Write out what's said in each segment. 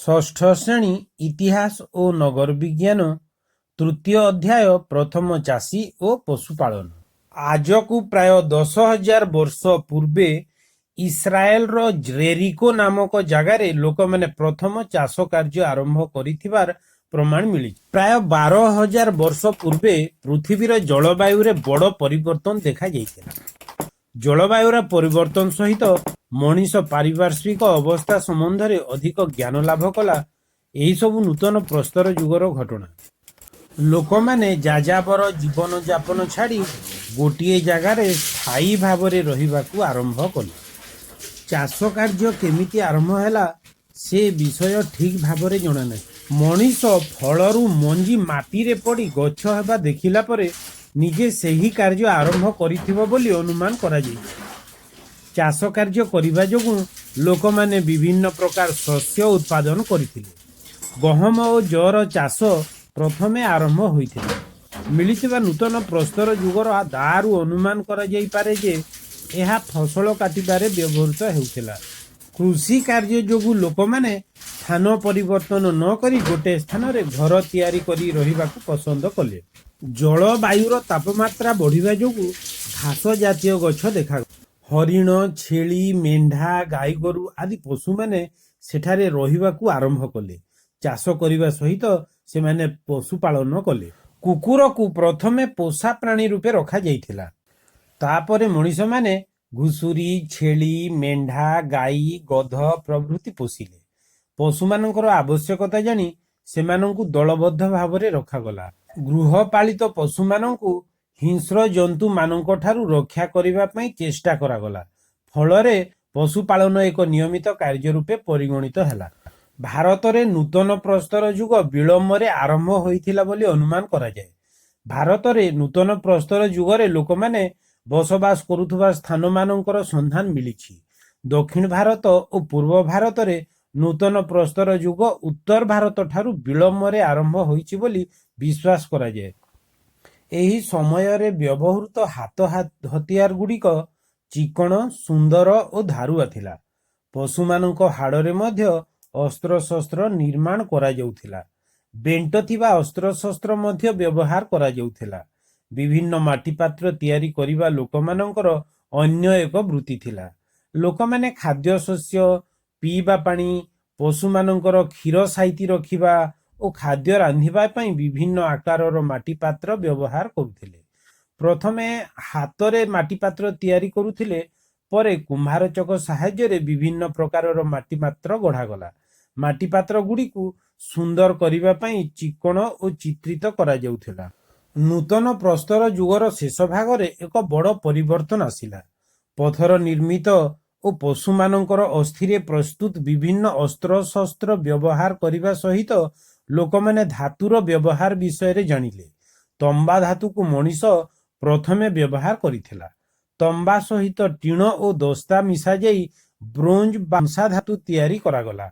ଷଷ୍ଠ ଶ୍ରେଣୀ ଇତିହାସ ଓ ନଗର ବିଜ୍ଞାନ, ତୃତୀୟ ଅଧ୍ୟାୟ, ପ୍ରଥମ ଚାଷୀ ଓ ପଶୁପାଳନ। ଆଜକୁ ପ୍ରାୟ 10,000 ବର୍ଷ ପୂର୍ବେ ଇସ୍ରାଏଲର ଜେରିକୋ ନାମକ ଜାଗାରେ ଲୋକମାନେ ପ୍ରଥମ ଚାଷ କାର୍ଯ୍ୟ ଆରମ୍ଭ କରିଥିବାର ପ୍ରମାଣ ମିଳିଛି। ପ୍ରାୟ 12,000 ବର୍ଷ ପୂର୍ବେ ପୃଥିବୀର ଜଳବାୟୁରେ ବଡ଼ ପରିବର୍ତ୍ତନ ଦେଖାଯାଇଥିଲା। ଜଳବାୟୁର ପରିବର୍ତ୍ତନ ସହିତ ମଣିଷ ପାରିପାର୍ଶ୍ୱିକ ଅବସ୍ଥା ସମ୍ବନ୍ଧରେ ଅଧିକ ଜ୍ଞାନ ଲାଭ କଲା। ଏହିସବୁ ନୂତନ ପ୍ରସ୍ତର ଯୁଗର ଘଟଣା। ଲୋକମାନେ ଯାଯାବର ଜୀବନଯାପନ ଛାଡ଼ି ଗୋଟିଏ ଜାଗାରେ ସ୍ଥାୟୀ ଭାବରେ ରହିବାକୁ ଆରମ୍ଭ କଲେ। ଚାଷ କାର୍ଯ୍ୟ କେମିତି ଆରମ୍ଭ ହେଲା, ସେ ବିଷୟ ଠିକ୍ ଭାବରେ ଜଣାନାହିଁ। ମଣିଷ ଫଳରୁ ମଞ୍ଜି ମାଟିରେ ପଡ଼ି ଗଛ ହେବା ଦେଖିଲା ପରେ ନିଜେ ସେହି କାର୍ଯ୍ୟ ଆରମ୍ଭ କରିଥିବ ବୋଲି ଅନୁମାନ କରାଯାଇଛି। ଚାଷ କାର୍ଯ୍ୟ କରିବା ଯୋଗୁଁ ଲୋକମାନେ ବିଭିନ୍ନ ପ୍ରକାର ଶସ୍ୟ ଉତ୍ପାଦନ କରିଥିଲେ। ଗହମ ଓ ଯଅର ଚାଷ ପ୍ରଥମେ ଆରମ୍ଭ ହୋଇଥିଲା। ମିଳିଥିବା ନୂତନ ପ୍ରସ୍ତର ଯୁଗର ଦାଆରୁ ଅନୁମାନ କରାଯାଇପାରେ ଯେ ଏହା ଫସଲ କାଟିବାରେ ବ୍ୟବହୃତ ହେଉଥିଲା। କୃଷି କାର୍ଯ୍ୟ ଯୋଗୁଁ ଲୋକମାନେ ସ୍ଥାନ ପରିବର୍ତ୍ତନ ନ କରି ଗୋଟିଏ ସ୍ଥାନରେ ଘର ତିଆରି କରି ରହିବାକୁ ପସନ୍ଦ କଲେ। ଜଳବାୟୁର ତାପମାତ୍ରା ବଢ଼ିବା ଯୋଗୁଁ ଘାସ ଜାତୀୟ ଗଛ ଦେଖାଗଲା। ହରିଣ, ଛେଳି, ମେଣ୍ଢା, ଗାଈଗୋରୁ ଆଦି ପଶୁମାନେ ସେଠାରେ ରହିବାକୁ ଆରମ୍ଭ କଲେ। ଚାଷ କରିବା ସହିତ ସେମାନେ ପଶୁପାଳନ କଲେ। କୁକୁରକୁ ପ୍ରଥମେ ପୋଷା ପ୍ରାଣୀ ରୂପେ ରଖାଯାଇଥିଲା। ତାପରେ ମଣିଷମାନେ ଘୁଷୁରୀ, ଛେଳି, ମେଣ୍ଢା, ଗାଈ, ଗଧ ପ୍ରଭୃତି ପୋଷିଲେ। ପଶୁମାନଙ୍କର ଆବଶ୍ୟକତା ଜାଣି ସେମାନଙ୍କୁ ଦଳବଦ୍ଧ ଭାବରେ ରଖାଗଲା। ଗୃହପାଳିତ ପଶୁମାନଙ୍କୁ ହିଂସ୍ର ଜନ୍ତୁମାନଙ୍କଠାରୁ ରକ୍ଷା କରିବା ପାଇଁ ଚେଷ୍ଟା କରାଗଲା। ଫଳରେ ପଶୁପାଳନ ଏକ ନିୟମିତ କାର୍ଯ୍ୟ ରୂପେ ପରିଗଣିତ ହେଲା। ଭାରତରେ ନୂତନ ପ୍ରସ୍ତର ଯୁଗ ବିଳମ୍ବରେ ଆରମ୍ଭ ହୋଇଥିଲା ବୋଲି ଅନୁମାନ କରାଯାଏ। ଭାରତରେ ନୂତନ ପ୍ରସ୍ତର ଯୁଗରେ ଲୋକମାନେ ବସବାସ କରୁଥିବା ସ୍ଥାନମାନଙ୍କର ସନ୍ଧାନ ମିଳିଛି। ଦକ୍ଷିଣ ଭାରତ ଓ ପୂର୍ବ ଭାରତରେ ନୂତନ ପ୍ରସ୍ତର ଯୁଗ ଉତ୍ତର ଭାରତଠାରୁ ବିଳମ୍ବରେ ଆରମ୍ଭ ହୋଇଛି ବୋଲି ବିଶ୍ୱାସ କରାଯାଏ। ଏହି ସମୟରେ ବ୍ୟବହୃତ ହାତ ହତିଆରଗୁଡ଼ିକ ଚିକ୍କଣ, ସୁନ୍ଦର ଓ ଧାରୁଆ ଥିଲା। ପଶୁମାନଙ୍କ ହାଡ଼ରେ ମଧ୍ୟ ଅସ୍ତ୍ରଶସ୍ତ୍ର ନିର୍ମାଣ କରାଯାଉଥିଲା। ବେଣ୍ଟ ଥିବା ଅସ୍ତ୍ରଶସ୍ତ୍ର ମଧ୍ୟ ବ୍ୟବହାର କରାଯାଉଥିଲା। ବିଭିନ୍ନ ମାଟିପାତ୍ର ତିଆରି କରିବା ଲୋକମାନଙ୍କର ଅନ୍ୟ ଏକ ବୃତ୍ତି ଥିଲା। ଲୋକମାନେ ଖାଦ୍ୟଶସ୍ୟ, ପିଇବା ପାଣି, ପଶୁମାନଙ୍କର କ୍ଷୀର ସାଇତି ରଖିବା ଓ ଖାଦ୍ୟ ରାନ୍ଧିବା ପାଇଁ ବିଭିନ୍ନ ଆକାରର ମାଟିପାତ୍ର ବ୍ୟବହାର କରୁଥିଲେ। ପ୍ରଥମେ ହାତରେ ମାଟିପାତ୍ର ତିଆରି କରୁଥିଲେ। ପରେ କୁମ୍ଭାର ଚକ ସାହାଯ୍ୟରେ ବିଭିନ୍ନ ପ୍ରକାରର ମାଟିପାତ୍ର ଗଢ଼ାଗଲା। ମାଟିପାତ୍ରଗୁଡ଼ିକୁ ସୁନ୍ଦର କରିବା ପାଇଁ ଚିକ୍କଣ ଓ ଚିତ୍ରିତ କରାଯାଉଥିଲା। ନୂତନ ପ୍ରସ୍ତର ଯୁଗର ଶେଷ ଭାଗରେ ଏକ ବଡ଼ ପରିବର୍ତ୍ତନ ଆସିଲା। ପଥର ନିର୍ମିତ ଓ ପଶୁମାନଙ୍କର ଅସ୍ଥିରେ ପ୍ରସ୍ତୁତ ବିଭିନ୍ନ ଅସ୍ତ୍ରଶସ୍ତ୍ର ବ୍ୟବହାର କରିବା ସହିତ ଲୋକମାନେ ଧାତୁର ବ୍ୟବହାର ବିଷୟରେ ଜାଣିଲେ। ତମ୍ବା ଧାତୁକୁ ମଣିଷ ପ୍ରଥମେ ବ୍ୟବହାର କରିଥିଲା। ତମ୍ବା ସହିତ ଟିଣ ଓ ଦସ୍ତା ମିଶାଯାଇ ବ୍ରୋଞ୍ଜ ବା କଂସା ଧାତୁ ତିଆରି କରାଗଲା।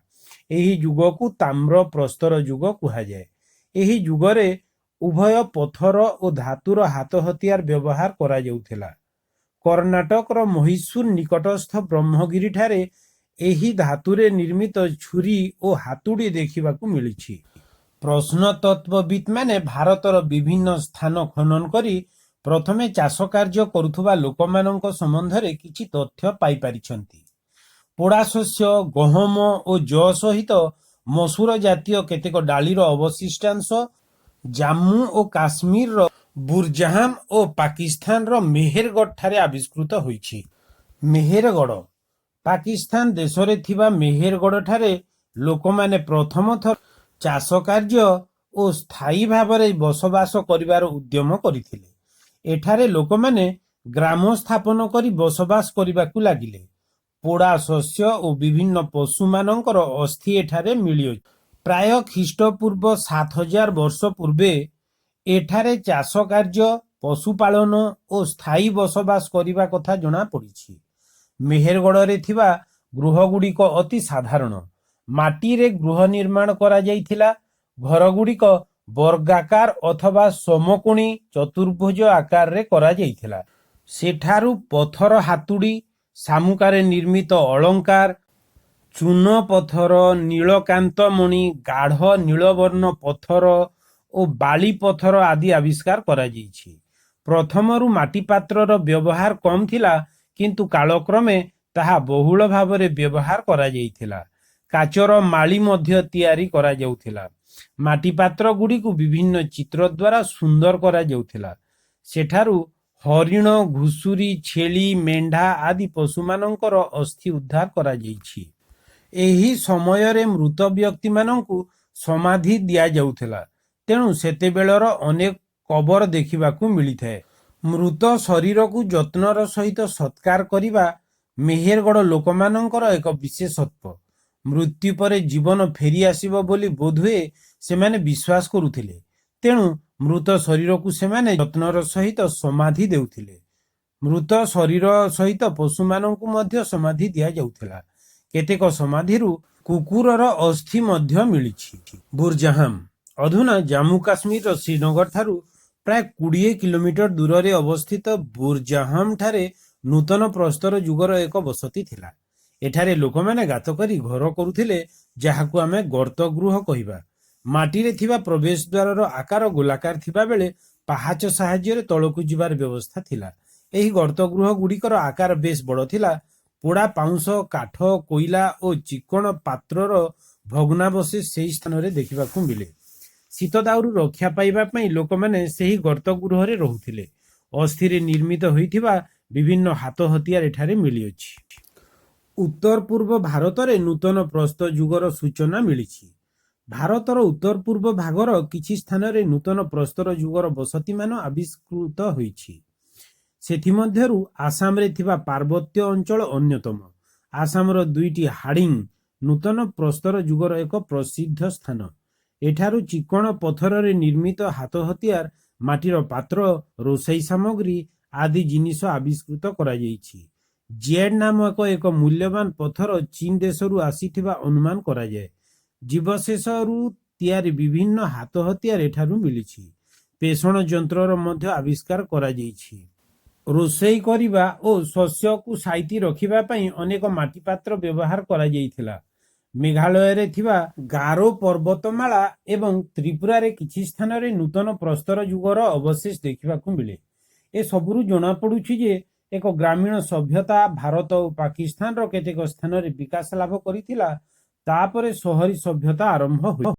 ଏହି ଯୁଗକୁ ତାମ୍ର ପ୍ରସ୍ତର ଯୁଗ କୁହାଯାଏ। ଏହି ଯୁଗରେ ଉଭୟ ପଥର ଓ ଧାତୁର ହାତ ହତିଆର ବ୍ୟବହାର କରାଯାଉଥିଲା। କର୍ଣ୍ଣାଟକର ମହୀଶୂର ନିକଟସ୍ଥ ବ୍ରହ୍ମଗିରିଠାରେ ଏହି ଧାତୁରେ ନିର୍ମିତ ଛୁରୀ ଓ ହାତୁଡ଼ି ଦେଖିବାକୁ ମିଳିଛି। ପ୍ରତ୍ନତତ୍ତ୍ୱବିତ୍‌ମାନେ ଭାରତର ବିଭିନ୍ନ ସ୍ଥାନ ଖନନ କରି ପ୍ରଥମେ ଚାଷ କାର୍ଯ୍ୟ କରୁଥିବା ଲୋକମାନଙ୍କ ସମ୍ବନ୍ଧରେ କିଛି ତଥ୍ୟ ପାଇପାରିଛନ୍ତି। ପୋଡ଼ାଶସ୍ୟ, ଗହମ ଓ ଯଅ ସହିତ ମସୁର ଜାତୀୟ କେତେକ ଡାଲିର ଅବଶିଷ୍ଟାଂଶ ଜାମ୍ମୁ ଓ କାଶ୍ମୀରର ବୁରଜାହାମ ଓ ପାକିସ୍ତାନର ମେହେରଗଡ଼ଠାରେ ଆବିଷ୍କୃତ ହୋଇଛି। ମେହେରଗଡ଼: ପାକିସ୍ତାନ ଦେଶରେ ଥିବା ମେହେରଗଡ଼ଠାରେ ଲୋକମାନେ ପ୍ରଥମ ଥର ଚାଷ କାର୍ଯ୍ୟ ଓ ସ୍ଥାୟୀ ଭାବରେ ବସବାସ କରିବାର ଉଦ୍ୟମ କରିଥିଲେ। ଏଠାରେ ଲୋକମାନେ ଗ୍ରାମ ସ୍ଥାପନ କରି ବସବାସ କରିବାକୁ ଲାଗିଲେ। ପୋଡ଼ା ଶସ୍ୟ ଓ ବିଭିନ୍ନ ପଶୁମାନଙ୍କର ଅସ୍ଥି ଏଠାରେ ମିଳିଅଛି। ପ୍ରାୟ ଖ୍ରୀଷ୍ଟପୂର୍ବ 7000 ବର୍ଷ ପୂର୍ବେ ଏଠାରେ ଚାଷ କାର୍ଯ୍ୟ, ପଶୁପାଳନ ଓ ସ୍ଥାୟୀ ବସବାସ କରିବା କଥା ଜଣାପଡ଼ିଛି। ମେହେରଗଡ଼ରେ ଥିବା ଗୃହଗୁଡ଼ିକ ଅତି ସାଧାରଣ। ମାଟିରେ ଗୃହ ନିର୍ମାଣ କରାଯାଇଥିଲା। ଘରଗୁଡ଼ିକ ବର୍ଗାକାର ଅଥବା ସମକୋଣୀ ଚତୁର୍ଭୁଜ ଆକାରରେ କରାଯାଇଥିଲା। ସେଠାରୁ ପଥର ହାତୁଡ଼ି, ଶାମୁକାରେ ନିର୍ମିତ ଅଳଙ୍କାର, ଚୂନ ପଥର, ନୀଳକାନ୍ତମଣି, ଗାଢ଼ ନୀଳବର୍ଣ୍ଣ ପଥର ଓ ବାଳି ପଥର ଆଦି ଆବିଷ୍କାର କରାଯାଇଛି। ପ୍ରଥମରୁ ମାଟିପାତ୍ରର ବ୍ୟବହାର କମ୍ ଥିଲା, କିନ୍ତୁ କାଳକ୍ରମେ ତାହା ବହୁଳ ଭାବରେ ବ୍ୟବହାର କରାଯାଇଥିଲା। କାଚର ମାଳି ମଧ୍ୟ ତିଆରି କରାଯାଉଥିଲା। ମାଟିପାତ୍ରଗୁଡ଼ିକୁ ବିଭିନ୍ନ ଚିତ୍ରଦ୍ୱାରା ସୁନ୍ଦର କରାଯାଉଥିଲା। ସେଠାରୁ ହରିଣ, ଘୁଷୁରି, ଛେଳି, ମେଣ୍ଢା ଆଦି ପଶୁମାନଙ୍କର ଅସ୍ଥି ଉଦ୍ଧାର କରାଯାଇଛି। ଏହି ସମୟରେ ମୃତ ବ୍ୟକ୍ତିମାନଙ୍କୁ ସମାଧି ଦିଆଯାଉଥିଲା। ତେଣୁ ସେତେବେଳର ଅନେକ କବର ଦେଖିବାକୁ ମିଳିଥାଏ। ମୃତ ଶରୀରକୁ ଯତ୍ନର ସହିତ ସତ୍କାର କରିବା ମେହେରଗଡ଼ ଲୋକମାନଙ୍କର ଏକ ବିଶେଷତ୍ୱ। ମୃତ୍ୟୁ ପରେ ଜୀବନ ଫେରିଆସିବ ବୋଲି ବୋଧହୁଏ ସେମାନେ ବିଶ୍ୱାସ କରୁଥିଲେ। ତେଣୁ ମୃତ ଶରୀରକୁ ସେମାନେ ଯତ୍ନର ସହିତ ସମାଧି ଦେଉଥିଲେ। ମୃତ ଶରୀର ସହିତ ପଶୁମାନଙ୍କୁ ମଧ୍ୟ ସମାଧି ଦିଆଯାଉଥିଲା। କେତେକ ସମାଧିରୁ କୁକୁରର ଅସ୍ଥି ମଧ୍ୟ ମିଳିଛି। ବୁରଜାହାମ ଅଧୁନା ଜାମ୍ମୁ କାଶ୍ମୀରର ଶ୍ରୀନଗରଠାରୁ ପ୍ରାୟ 20 କିଲୋମିଟର ଦୂରରେ ଅବସ୍ଥିତ ବୁରଜାହାମଠାରେ ନୂତନ ପ୍ରସ୍ତର ଯୁଗର ଏକ ବସତି ଥିଲା। ଏଠାରେ ଲୋକମାନେ ଗାତ କରି ଘର କରୁଥିଲେ, ଯାହାକୁ ଆମେ ଗର୍ତ୍ତଗୃହ କହିବା। ମାଟିରେ ଥିବା ପ୍ରବେଶ ଦ୍ୱାରର ଆକାର ଗୋଲାକାର ଥିବାବେଳେ ପାହାଚ ସାହାଯ୍ୟରେ ତଳକୁ ଯିବାର ବ୍ୟବସ୍ଥା ଥିଲା। ଏହି ଗର୍ତ୍ତଗୃହଗୁଡ଼ିକର ଆକାର ବେଶ୍ ବଡ଼ ଥିଲା। ପୋଡ଼ା ପାଉଁଶ, କାଠ, କୋଇଲା ଓ ଚିକ୍କଣ ପାତ୍ରର ଭଗ୍ନାବଶେଷ ସେହି ସ୍ଥାନରେ ଦେଖିବାକୁ ମିଳେ। ଶୀତ ଦାଉରୁ ରକ୍ଷା ପାଇବା ପାଇଁ ଲୋକମାନେ ସେହି ଗର୍ତ୍ତଗୃହରେ ରହୁଥିଲେ। ଅସ୍ଥିରେ ନିର୍ମିତ ହୋଇଥିବା ବିଭିନ୍ନ ହାତ ହତିଆର ଏଠାରେ ମିଳିଅଛି। ଉତ୍ତର ପୂର୍ବ ଭାରତରେ ନୂତନ ପ୍ରସ୍ତର ଯୁଗର ସୂଚନା ମିଳିଛି। ଭାରତର ଉତ୍ତର ପୂର୍ବ ଭାଗର କିଛି ସ୍ଥାନରେ ନୂତନ ପ୍ରସ୍ତର ଯୁଗର ବସତିମାନ ଆବିଷ୍କୃତ ହୋଇଛି। ସେଥିମଧ୍ୟରୁ ଆସାମରେ ଥିବା ପାର୍ବତ୍ୟ ଅଞ୍ଚଳ ଅନ୍ୟତମ। ଆସାମର ଦୁଇଟି ହାଡିଙ୍ଗ ନୂତନ ପ୍ରସ୍ତର ଯୁଗର ଏକ ପ୍ରସିଦ୍ଧ ସ୍ଥାନ। ଏଠାରୁ ଚିକ୍କଣ ପଥରରେ ନିର୍ମିତ ହାତ ହତିଆର, ମାଟିର ପାତ୍ର, ରୋଷେଇ ସାମଗ୍ରୀ ଆଦି ଜିନିଷ ଆବିଷ୍କୃତ କରାଯାଇଛି। ଜେଡ୍ ନାମକ ଏକ ମୂଲ୍ୟବାନ ପଥର ଚୀନ ଦେଶରୁ ଆସିଥିବା ଅନୁମାନ କରାଯାଏ। ଜୀବାବଶେଷରୁ ତିଆରି ବିଭିନ୍ନ ହାତ ହତିଆର ଏଠାରୁ ମିଳିଛି। ପେଷଣ ଯନ୍ତ୍ରର ମଧ୍ୟ ଆବିଷ୍କାର କରାଯାଇଛି। ରୋଷେଇ କରିବା ଓ ଶସ୍ୟକୁ ସାଇତି ରଖିବା ପାଇଁ ଅନେକ ମାଟିପାତ୍ର ବ୍ୟବହାର କରାଯାଇଥିଲା। ମେଘାଳୟରେ ଥିବା ଗାରୋ ପର୍ବତମାଳା ଏବଂ ତ୍ରିପୁରାରେ କିଛି ସ୍ଥାନରେ ନୂତନ ପ୍ରସ୍ତର ଯୁଗର ଅବଶେଷ ଦେଖିବାକୁ ମିଳେ। ଏସବୁରୁ ଜଣାପଡୁଛି ଯେ ଏକ ଗ୍ରାମୀଣ ସଭ୍ୟତା ଭାରତ ଓ ପାକିସ୍ତାନର କେତେକ ସ୍ଥାନରେ ବିକାଶ ଲାଭ କରିଥିଲା। ତାପରେ ସହରୀ ସଭ୍ୟତା ଆରମ୍ଭ ହୋଇଥିଲା।